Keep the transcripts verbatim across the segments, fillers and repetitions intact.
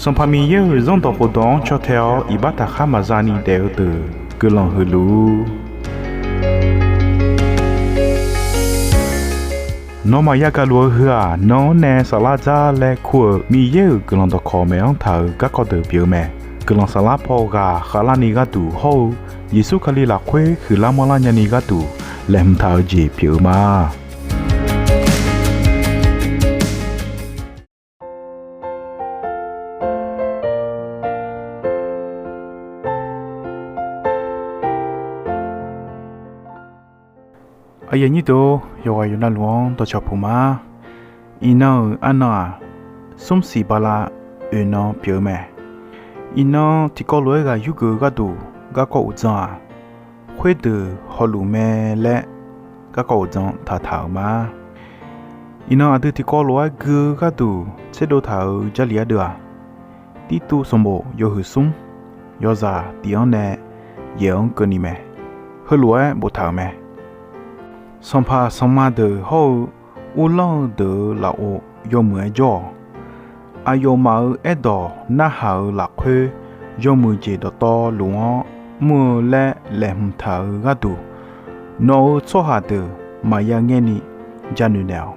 Sanqpaq Miqyaer-euq Zanrdawq khofdawq-anr caw tae-awr iqbax taqkhar maqza ni daef-eu deuq guiqlanq huiq luf-ur. Nawmaf yagaq luf-eu heu-aq, nan-anr nae saflar dzar laer kur-euq Miqyaer-euq guiqlanq dawqkawq maeq-anr taq-euq garkawv deuq pyeuf-eu mae. Guiqlanq saflar paw ghaq khavlarni gharduq hawr-eu Yeqsur Kali lafkhoer huiqlar manrlar nyani gharduq laeqhmq taq-eu jeq pyeuf-eu ma. Aqyuif aqnyir deuq-or, yawqghaq yawqghaq navluf-anr dawqcawq puq ma. Iqnan-euq arnan-aq, smr siq bala oeq nan pyeuf-eu mae. Iqnan tiqkawv lof-aer ghaq yurgeuf-eu gharduq garkawv uqdzan-aq, Khoerdeuq hawluf mae laer garkawv uqdzan taqtaq-euq ma. Iqnan aqdui tiqkawv lof-aer gui-eu gharduq tserdov taq-euq Jarlif ardeuv-aq, Tirtuv sanqbof yawhuiq smr yawzaq tiq-anr nae yaeq-anr keuvni mae. Heulof-aer boftaq-euq mae. Sanqpaq sanqma deuq hawr-eu uvlanr-eu deuq-euq lafov yawmuiq-aer jawr-awq. Aqyawfmaf-euq aerdawq narhaq-euq lafkhoer yawmuiq jeq dawqtawvluf-anr mr-eu laer laeqhmq taq-euq gharduq, nawq-euq tsawrhaq deuq maqya ngaer ni janoeq naeq-awq.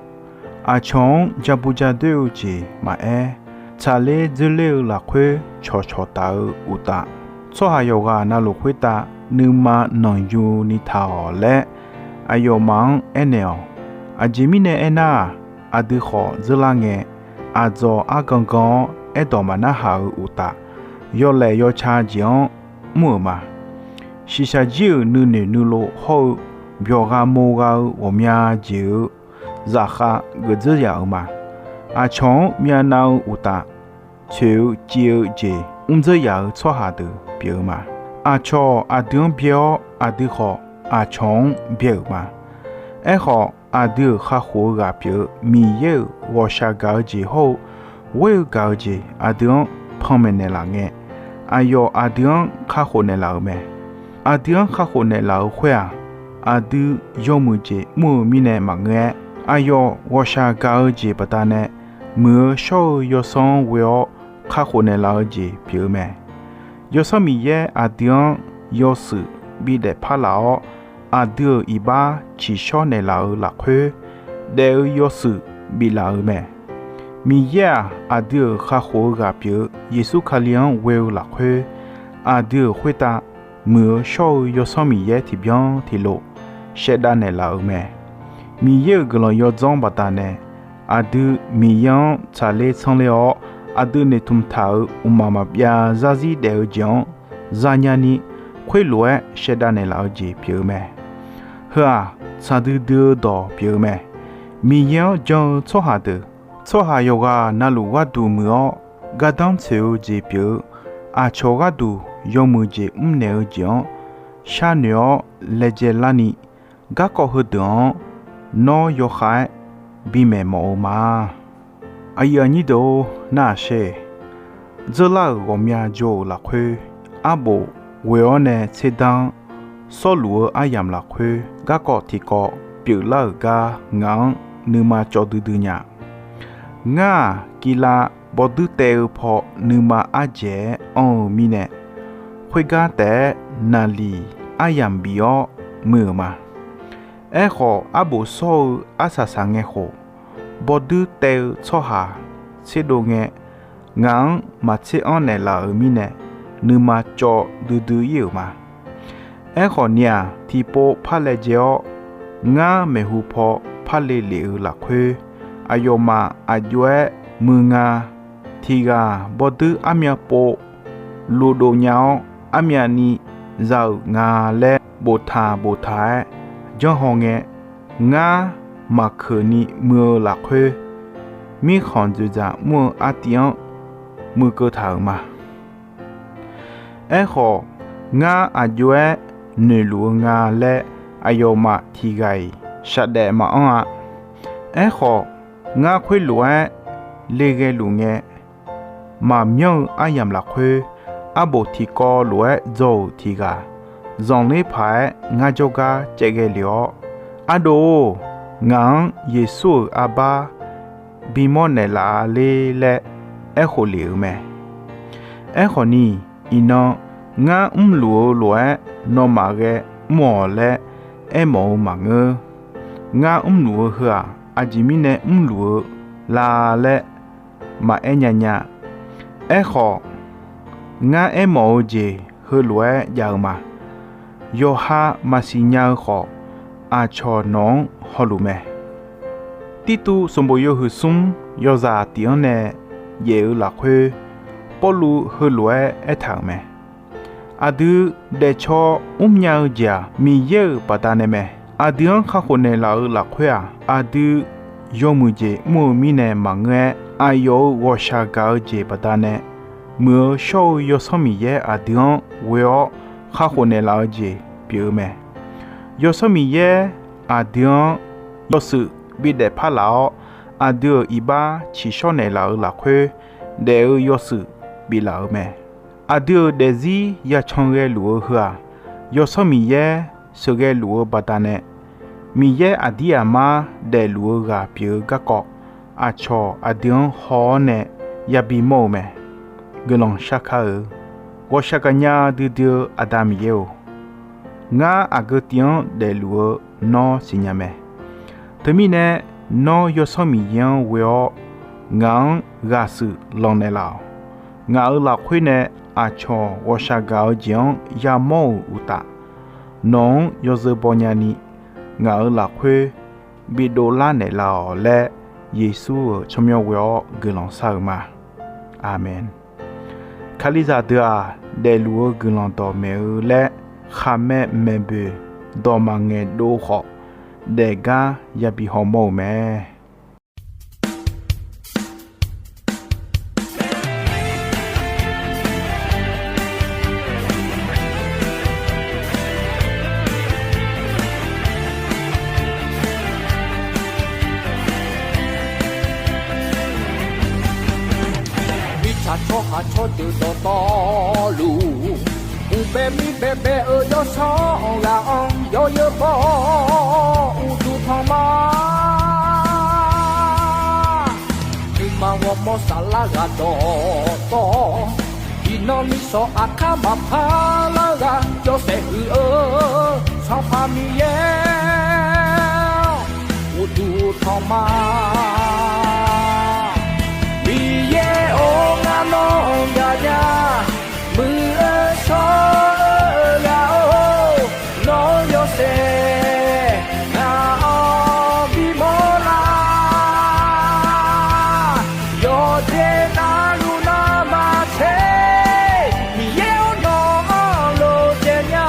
Aqcawq-anr jabu jadoer-eu jeq maqaer, tsaqler dzoerler-eu lafkhoer cawqcawq taf-eu uqtaf, tsawrhaq yawqghaq navluf khoertav nuima nanqyu ni taq-awq laer, aqyawfmaf-anr aernaeq-awq. Aqjeq mirnae aernar-aq, aqdui khawf dzeurlar ngae, aqdzawq argan gan-awr aerdawq maqnarhaq-euq uqtaf, yawlaeq yawca jeq-anr mr-euq ma. Shiqshaq jir-euq nuinoeq nuilov hawr-eu byawq gha mo gha-eu ghawqmya jeq-euq zaqkhav geuf dzeur yaf-euq ma. Aqcawq-anr myavnav-eu uqtaf, toeq-eu civ-eu jeq mr dzeur yaf-euq tsawrhaq deuq pyeuf-eu ma. Aqcawq aqdui-anr byae-awr, aqdui khawf aqcawq-anr byae-euq ma. Aerkhawf, aqdui-euq kakhof-eu ghaq pyeuf-eu Miqyaer-euq ghawqshaq gaq-eu jeq hawr-eu ghoer-eu gaq-eu jeq aqdui-anr panmaeq naeqlaf ngae, aqyawf aqdui-anr kakhof naeqlaf-euq mae. Aqdui-anr kakhof naeqlaf-euq khoer-aq, aqdui yawmuiq jeq mr-eu mirnae maqngeur-aer, aqyawf ghawqshaq gaq-eu jeq baqdanae muiq-eu shawr-eu yawsanr-anr ghoe-awr kakhof naeqlaf-eu jeq pyeuf-eu mae. Yawsanr Miqyaer aqdui-anr yawshuif bidaef par laf-awr, aqdui-euq iqbax ciqshawr naeqlaf-eu lafkhoer, daef-eu yawshuif biflaf-euq mae. Miqyaer-aq, aqdui-euq kakhof-eu ghaq pyeuf-eu Yeqsur Kali-anr ghoe-eu lafkhoer, aqdui-euq khoertav muiq-eu shawr-eu Yawsanr Miqyaer tiqbyan tiqlof shaevdav naeqlaf-euq mae. Miqyaer-euq guiqlanq yawdzanr baqdanae, aqdui Miqyaer-anr tsaqler tsanr ler-awr, aqdui noeqtmq taq-euq mqmaq maqbyav zarzir daef-eu jeq-anr zanya ni, khoerlof-aer shaevdav naeqlaf-eu jeq pyeuf-eu mae. Heu-aq, tsaq duidui-eu dawq pyeuf-eu mae. Miqyaer-anr jan-eu tsawrhaq deuq, tsawrhaq yawqghaq navluf gharduq muiq-awr gardanr tsoeq-eu jeq pyeuf-eu, aqcawq gharduq yawmuiq jeq mrnaeq-eu jeq-anr sharnoeq-awr laejae larni, garkawv heudeuq-anr nawr yawkhav-aer bimaeq mawf-eu ma. Aqyuif aqnyir deuq-or, nar-aq sher. Dzeurlar-euq ghawqmya jawr-euq lafkhoer, arbof ghoe-awr nae tserdanr-anr sawrluf-eu aryamq lafkhoer garkawv tiqkawv pyeuflar-euq gar ngaq-anr nuima cawv duidui nya. Ngar-aq, Kivlav bawduir taev-eu paw nuima ardzaeq-aer anr-eu mirnae, khoergar taef-aer naqliq aryamq bif-awr muiq-euq ma. Aerkhawf, arbof shawr-eu arsaq saq ngae khof, bawduir taev-eu tsawrhaq tserdov ngae, ngaq-anr maqtser anr naeqlaf-euq mirnae, nuima cawv duidui ir-euq ma. Aerkhawf ni-aq, tiqpov par laejae-awr, ngar maeqhu paw par le lef-eu lafkhoer, aqyawfmaf aq jov-aer muiq nga. Tiq ghaq bawduir armyav pov luvdov nya-awr, armyavni za-euq nga laer boftaq boftaq-aer janrhaw ngae, ngar maqkeuq ni muiq-eu lafkhoer, mirkhanq dzoeqdzaq mr-eu artiv-anr muiqkeuv taq-euq ma. Aerkhawf, ngar aq jov-aer noeqluf-eu nga laer aqyawfmaf tiq ghaq-iq shaqdaef maqanr-a. Aerkhawf, ngar khoerlof-aer le ghae luf ngae, maqmyanr-eu aryamq lafkhoer, arbof tiqkawv lof-aer dzaw-euq tiq ghaq zanqler paq-aer ngar jawrgar caev ghae lef-awr, Ardov-or, ngaq-anr Yeqsur-euq arbar bimawr naeqlaf-a ler laer aerkhof lef-euq mae. Aerkhawf ni, iqnan ngar mrluf-eu lof-aer nawmaf ghae mr-awq laer aermawf-eu maqngeur. Ngar mrluf-eu heu-aq, aqjeq mirnae mrluf-eu la laer maqaer nya nya. Aerkhawf, ngar aermawf-eu jeq heulof-aer jav-eu ma. Yawqha maqsiq nya-eu khawf, aqcawq nawq-anr hawluf mae. Tirtuv sanqbof yawhuiq smr yawzaq tiq-anr nae jaef-eu lafkhoer, Pawrluv heulof-aer aertaq-euq mae. Aqdui daefcaw mrnya-eu jeq-aq, Miqyaer-euq baqdanae mae. Aqdui-anr kakhof naeqlaf-eu lafkhoer-aq, aqdui yawmuiq jeq mr-eu mirnae maqngeur-aer, aqyawf-euq ghawqshaq gaq-eu jeq baqdanae, Muiq-eu shawr-eu Yawsanr Miqyaer aqdui-anr ghoe-awr kakhof naeqlaf-eu jeq pyeuf-eu mae. Yawsanr Miqyaer aqdui-anr yawshuif bidaef par laf-awr, aqdui-euq iqbax tsiqshawr naeqlaf-eu lafkhoer daef-eu yawshuif biflaf-euq mae. Aqdui-euq daefzir yacan ghaeluf-eu heu-aq, Yawsanr Miqyaer sheuqghae luf-eu baqdanae, Miqyaer aqdir aqmar daefluf-eu ghaq pyeuf-eu garkawv, aqcawq aqdui-anr haw-awr nae yabi mawr-eu mae. Guiqlanq sharkar-eu, ghawqshaq gaqnya duidui-eu Aqda Miqyaer-or, ngar aqgeu tiv-anr daefluf-eu nawr siqnya mae. Teumirnae, nawr Yawsanr Miqyaer-anr ghoe-awr ngaq-anr ghaqshuif lanqnaeq laf-awq. Ngaq-euq lafkhoer nae aqcawq ghawqshaq gaq-eu jeq-anr yamawr-euq uqtaf, nawq-anr yawzeu baw nyani, ngaq-euq lafkhoer bidov lar naeqlaf-awq laer, Yeqsur-euq tsawrmyanr ghoe-awr guiqlanq shar-eu ma. Aqmeq. Kalizaq deuq-aq, daefluf-eu guiqlanq dawqmaeq-eu laer khaqmae maeqboeq dawq maqngaeq dov khawf, daefgar yabi hawmawr-eu mae. Mirtsaq tsawrhaq tsawrdeuq dawqtawvluf, uqbae mirbae bae-eu yawsanr ghaq-anr yawzeu baw-awr uqduq tanq ma. Nuima ghawrmawr saflar ghaq dawqtawv, iqnan misanq aqkar maqpar lar ghaq yawshaef huiq-eu Sanqpaq Miqyaer-awr, uqduq tanq ma. Miqyaer-or, ngar nawr gaqnya, muiq-eu shawr-eu ghaq-or, nawr yawshaef ngaq-anr bimawr lar. Yawqjeq navluf nanrma tser, Miqyaer-or, nawq-anr lof jaev nya,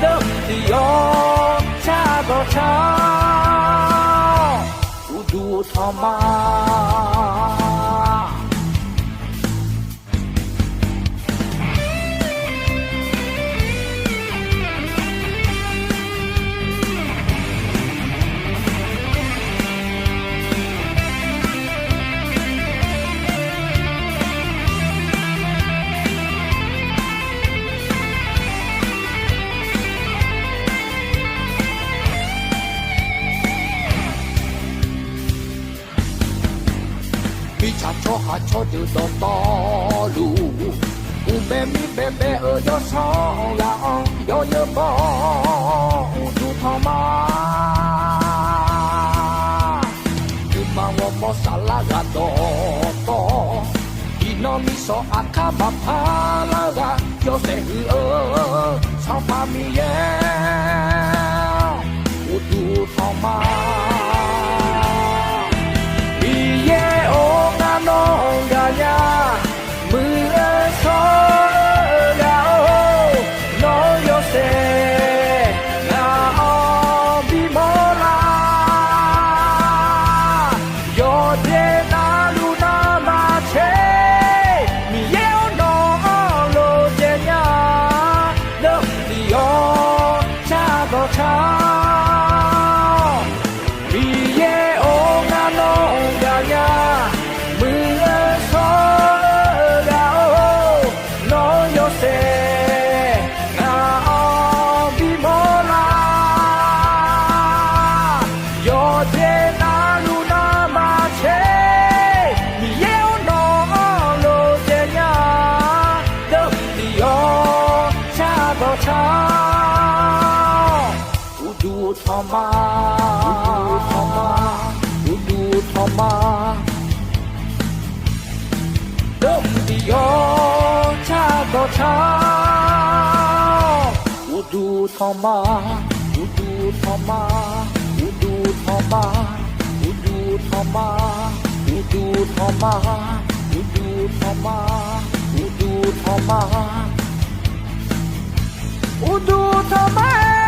deuq tiq yawq car dawq car-awr, uqduq tanq ma. Mirtsaq tsawrhaq tsawrdeuq dawqtawvluf, uqbae mirbae bae-eu yawsanr ghaq-anr yawzeu baw-awr uqduq tanq ma. Nuima ghawrmawr saflar ghaq dawqtawv, iqnan misanq aqkar maqpar lar ghaq yawshaef huiq-eu Sanqpaq Miqyaer-awr, uqduq tanq ma. Miqyaer-or, ngar nawr gaqnya, muiq-eu shawr-eu ghaq-or, nawr yawshaef ngaq-anr bimawr lar. Yawqjeq navluf nanrma tser, Miqyaer-or, nawq-anr lof jaev nya, deuq tiq yawq car dawq car-awr, tanqma, uqduq tanqma, uqduq tanqma, dawqmq tiq yawr cardawq car-awr, uqduq tanqma, uqduq tanqma, uqduq tanqma, uqduq tanqma, uqduq tanqma, uqduq tanqma, uqduq tanqma, uqduq tanqma-aer